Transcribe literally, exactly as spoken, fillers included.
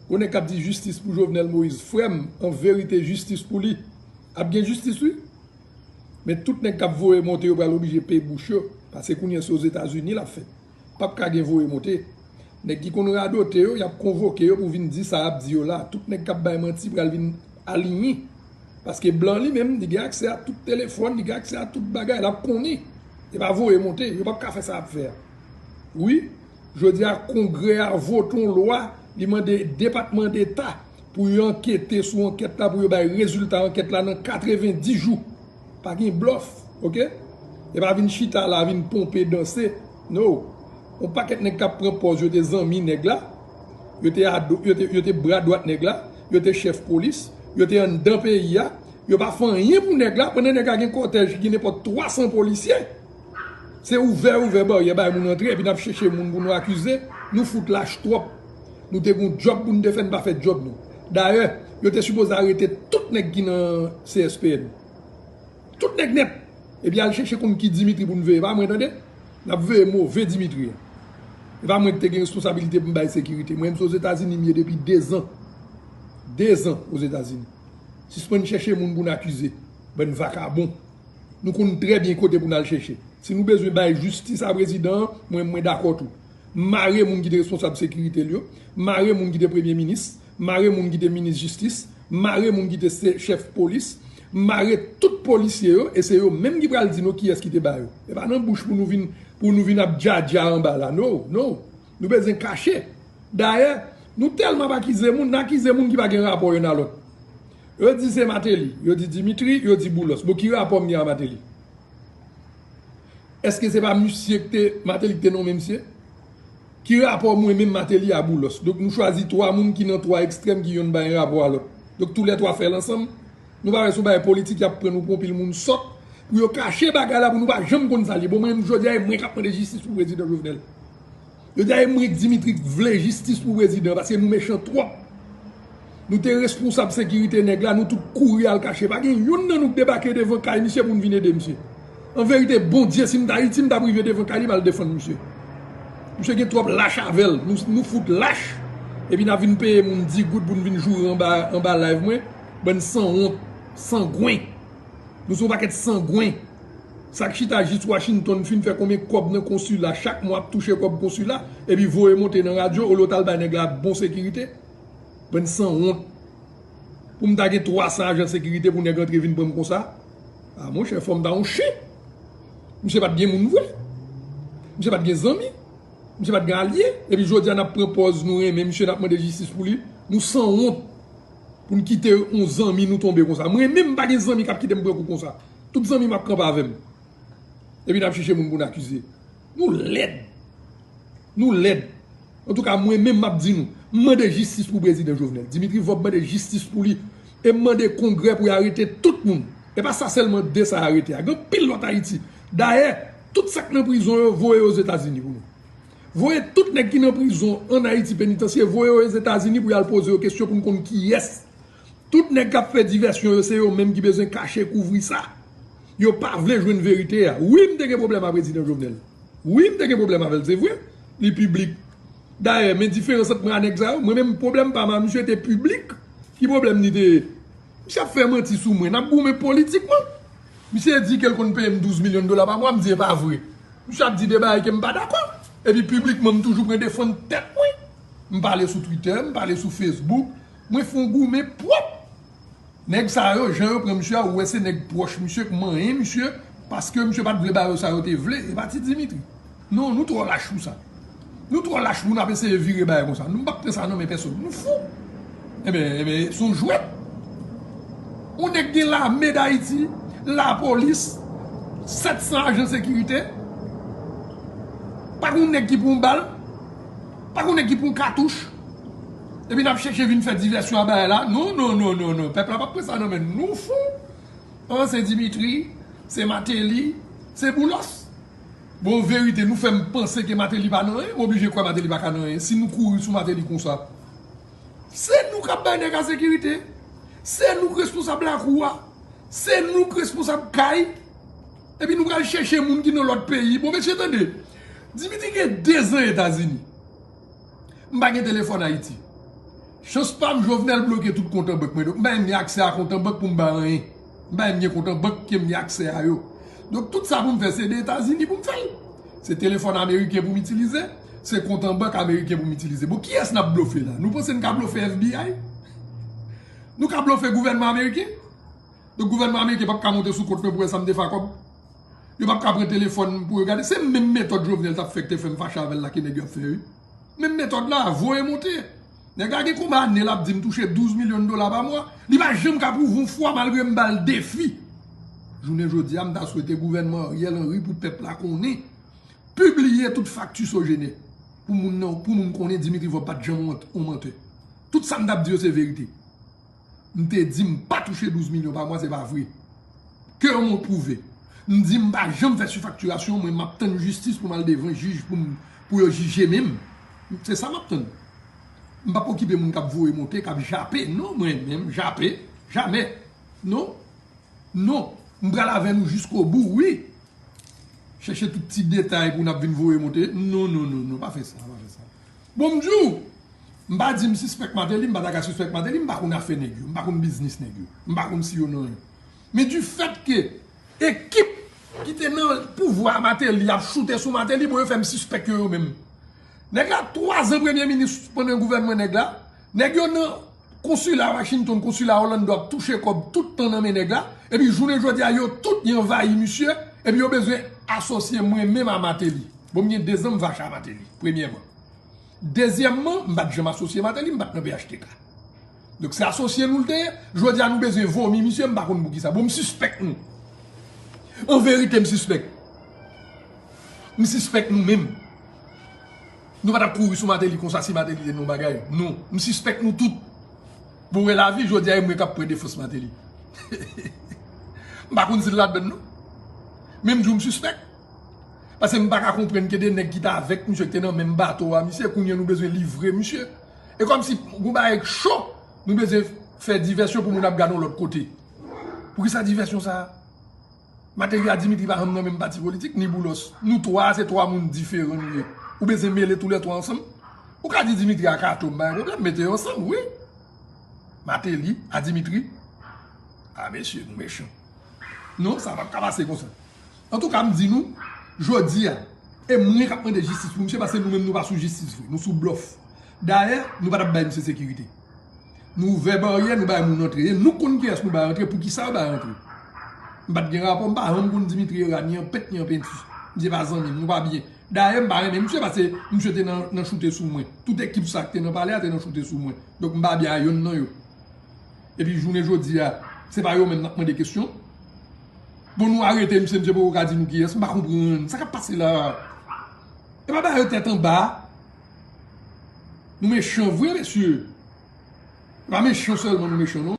Gon nèg k ap di jistis pou Jovenel Moïse. Frè m, an verite, jistis pou li. Ap gen jistis, wi. Men tout nèg k ap voye monte yo pral oblije peye bouch yo. Paske kounye a se Ozetazini l ap fèt. P ap ka gen voye monte. Nèg ki konn radote yo, y ap konvoke yo pou vin di sa y ap di yo la. Tout nèg k ap bay manti pral vin aliyen. Paske blan li menm, li gen aksè a tout telefòn, li gen aksè a tout bagay, l ap konnen. E pa voye monte, yo p ap ka fè sa y ap fè a. Wi, jodi a, Kongrè a vote yon lwa, li mande Depatman Deta pou yo ankete sou ankèt la, pou yo bay rezilta ankèt la nan katrevenndis jou. Pa gen blòf, oke? E pa vin chita la, vin ponpe, danse. No. Yon pakèt nèg k ap pran pòz yo te zanmi nèg la, yo te, ado, yo te, yo te bra dwat nèg la, yo te chèf polis, yo te anndan peyi a, yo pa fè anyen pou nèg la, pandan nèg la gen kòtèj ki gen nenpòt twa san polisye. Se ouvè, ouvè baryè, bay moun antre, epi n ap chèche moun pou nou akize. Nou fout lach twòp. Nou te gon djòb pou n te fè, n pa fè djòb nou. Dayè, yo te sipoze arete tout nèg ki nan C S P N. Tout nèg nèt. Epi al chèche konn ki Dimitri pou n veye. Pa mwen, tande. N ap veye move Dimitri a. E pa mwen ki te gen responsabilite pou m bay sekirite. Mwen menm se Ozetazini m ye depi dezan. Dezan Ozetazini. Sispann chèche moun pou n akize. Bann vakabon. Nou konn trè byen kote pou n al chèche. Si nou bezwen bay jistis a prezidan an, mwen, mwen dakò tou. Mare moun ki te responsab sekirite l yo, mare moun ki te premye minis, mare moun ki te minis jistis, mare moun ki te se-, chèf polis, mare tout polisye yo, e se yo menm ki pral di nou kiyès ki te ba yo. E pa nan bouch pou nou vin, pou nou vin ap djadja anba la. No, no. Nou bezwen kache. Dayè, nou tèlman ap akize moun, n akize moun ki pa gen rapò youn a lòt. Yo di se Martelly, yo di Dimitri, yo di Boulos. Bon, ki rapò m gen a Martelly? Èske se pa misye ki te, Martelly ki te nonmen misye? Ki rapò mwen menm Martelly a Boulos? Donk nou chwazi twa moun ki nan twa ekstrèm ki yonn bay rapò a lòt. Donk toulètwa fè l ansanm. Nou pa wè se yon bagay politik y ap pran nou pran yon pil moun sòt pou yo kache bagay la pou nou pa janm konn sa l ye. Bon, mwen menm jodi a e mwen k ap mande jistis pou prezidan Jovenel. Yo di a e mwen k Dimitri k vle jistis pou prezidan paske nou mechan twòp. Nou te responsab sekirite nèg la, nou tout kouri al kache. Pa gen youn nan nou k debake devan kay misye pou n vin ede misye. An verite, Bondye, si m t Ayiti, m t ap rive devan kay li, m al defann misye. Misye gen twòp lach avè l. Nou, nou fout lach. Epi n ap vin peye moun dis goud pou n vin joure anba, anba live mwen. Bann sanwont, sangwen. Nou se yon pakèt sangwen. Sa k chita jis Washington fin fè konbyen kòb nan konsila, chak mwa ap touche kòb konsila, epi voye monte nan radyo, olye w t al bay nèg la bon sekirite. Bann sanwont. Pou m ta gen twa san ajan sekirite pou nèg antre vin pran m konsa. A monchè, fò m ta yon chen. Misye pa t gen moun vre. Misye pa t gen zanmi. Misye pa t gen alye. Epi jodi a n ap pran pòz nou renmen misye, n ap mande jistis pou li. Nou sanwont. Pou n kite yon zanmi nou tonbe konsa. Mwen menm m pa gen zanmi k ap kite m pran kou konsa. Tout zanmi m ap kanpe avè m. Epi n ap chèche moun pou n akize. Nou lèd. Nou lèd. Antouka, mwen menm m ap di nou, m mande jistis pou prezidan Jovenel. Dimitri Vorbe mande jistis pou li. E m mande Kongrè pou y arete tout moun. E pa sa sèlman de sa y arete a. Gen anpil lòt Ayiti. Dayè, tout sa k nan prizon yo voye Ozetazini pou nou. Voye tout nèg ki nan prizon an Ayiti penitansye, voye yo Ozetazini pou y al poze yo kesyon pou n konn kiyès. Tout nèg k ap fè divèsyon yo, se yo menm ki bezwen kache kouvri sa. Yo pa vle jwenn verite a. Wi, m te gen pwoblèm a prezidan Jovenel. Wi, m te gen pwoblèm avè l, se vre. Li piblik. Dayè, men diferans ant mwen a nèg sa yo, mwen menm pwoblèm pa m a misye te piblik. Ki pwoblèm li te ye? Misye ap fè manti sou mwen. N ap goumen politikman. Misye di ke l konn peye m douz milyon dola pa mwa, m di e pa vre. Misye ap di de bagay ke m pa dakò. Epi piblikman, m toujou pran defann tèt mwen. M pale sou Twitter, m pale sou Facebook. Mwen fè yon goumen pwòp. Nèg sa yo, jan yo pran misye a, ou wè se nèg pwòch misye k manyen misye, paske misye pa t vle ba yo sa yo te vle, e pa ti Dimitri. Non, nou twò lach pou sa. Nou twò lach pou n ap eseye vire bagay konsa. Nou p ap pran sa nan men pèsonn. Nou fou. Enben, enben, se yon jwèt. Yon nèg gen lame Dayiti, lapolis, sèt san ajan sekirite. Pa gen yon nèg ki pran yon bal. Pa gen yon nèg ki pran yon katouch. Epi n ap chèche vin fè divèsyon a bagay la. Non, non, non, non, non. Pèp la p ap pran sa nan men n. Nou fou. An, se Dimitri, se Martelly, se Boulos. Bon, verite, nou fè m panse ke Martelly pa nan anyen, m oblije kwè Martelly pa ka nan anyen. Si nou kouri sou Martelly konsa, se nou k ap bay nèg la sekirite. Se nou k responsab lakou a. Se nou k responsab kay. Epi nou pral chèche moun ki nan lòt peyi. Bon, mesye, tande. Dimitri gen dezan Etazini. M pa gen telefòn Ayiti. Chans pa m, Jovenel bloke tout kont an bank mwen. Donk, m pa menm gen aksè a kont an bank pou m bay anyen. M pa menm gen kont an bank ke m gen aksè a yo. Donk, tout sa pou m fè, se de Etazini pou m fè l. Se telefòn ameriken pou m itilize. Se kont an bank ameriken pou m itilize. Bon, kiyès n ap blofe la? Nou panse n ka blofe F B I? Nou ka blofe gouvènman ameriken? Donk, gouvènman ameriken p ap ka monte sou kont mwen pou wè sa m te fè ak kòb. Yo p ap ka pran telefòn pou yo gade. Se menm metòd Jovenel t ap fè k te fè m fache avè l la ke nèg yo ap fè, wi. Menm metòd la, voye monte. Nèg la gen konbyen ane l ap di m touche douz milyon dola pa mwa. Li pa janm ka pwouve yon fwa malgre m ba l defi. Jounen jodi a, m ta swete gouvènman Ariel Henry pou pèp la konnen. Pibliye tout fakti Sogener. Pou moun nan, pou moun konnen Dimitri Vorbe pa t janm yon mant-, yon mantè. Tout sa m t ap di yo se verite. M te di m pa touche douz milyon pa mwa, se pa vre. Ke yo pwouve. M di m pa janm fè sifaktirasyon, mwen m ap tann jistis pou m al devan jij pou m, pou yo jije menm. Se sa m ap tann. M p ap okipe moun k ap voye monte, k ap jape. Non, mwen menm, jape, jamè. Non. Non. M pral avè nou jiskobou, wi. Chèche tout ti detay pou n ap vin voye monte. Non, non, non, non, pa fè sa, pa fè sa. Bon, m di w, m pa di m sispèk Martelly, m pa ta ka sispèk Martelly, m pa konn afè nèg yo, m pa konn biznis nèg yo, m pa konn si yo nan anyen. Men di fèt ke ekip ki te nan pouvwa a Martelly ap choute sou Martelly, bon, yo fè m sispèk yo, yo menm. Nèg la, twa zan premye minis pandan gouvènman nèg la, nèg yo nan konsila Washington, konsila Orlando ap touche kòb tout tan nan men nèg la, epi jounen jodi a, yo tout, y anvayi misye, epi yo bezwen asosye mwen menm a Martelly. Bon, m gen de zan m fache a Martelly, premyèman. Dezyèmman, m pa t janm asosye Martelly, m pa t nan P H T K. Donk, se asosye nou l te ye. Jodi a, nou bezwen vomi misye, m pa konn poukisa. Bon, m sispèk nou. An verite, m sispèk. M sispèk nou menm. Nou pa t ap kouri sou Martelly konsa si Martelly te nan yon bagay. Non, m sispèk nou tout. Bon, wè lavi, jodi a, e mwen k ap pran defans Martelly. M pa konn si l ladann, non. Men m di w m sispèk. Paske m pa ka konprann ke de nèg ki t avèk misye, ki te nan menm bato a misye, kounye a nou bezwen livre misye. E kòmsi yon bagay k cho, nou bezwen fè divèsyon pou moun ap gade yon lòt kote. Poukisa divèsyon sa a? Martelly a Dimitri pa janm nan menm pati politik, ni Boulos. Nou twa, se twa moun diferan nou ye. Ou bezwen mele toulètwa ansanm? Ou ka di Dimitri a Kato, m pa gen pwoblèm, mete yo ansanm, wi. Martelly a Dimitri. A, mesye, nou mechan. Non, sa p ap ka pase konsa. Antouka, m di nou, jodi a, e mwen k ap mande jistis pou misye, paske nou menm nou pa sou jistis vre, nou sou blòf. Dayè, nou pa t ap bay misye sekirite. Nou ouvè baryè, nou bay moun antre. E nou konn kiyès nou bay antre, poukisa yo bay antre. M pa t gen rapò, m pa janm konn Dimitri Herard, ni an pent, ni an penti. Misye pa zanmi m, nou pa byen. Dayè, m pa renmen misye, paske misye te nan, nan choute sou mwen. Tout ekip sa k te nan palè a te nan choute sou mwen. Donk, m pa byen a yonn nan yo. Epi jounen jodi a, se pa yo menm n ap mande kesyon. Bon, nou arete misye, misye poko ka di nou kiyès, m pa konprann. Sa k ap pase la? E pa ba yo tèt anba. Nou mechan vre, mesye. E pa mechan sèlman nou mechan, non.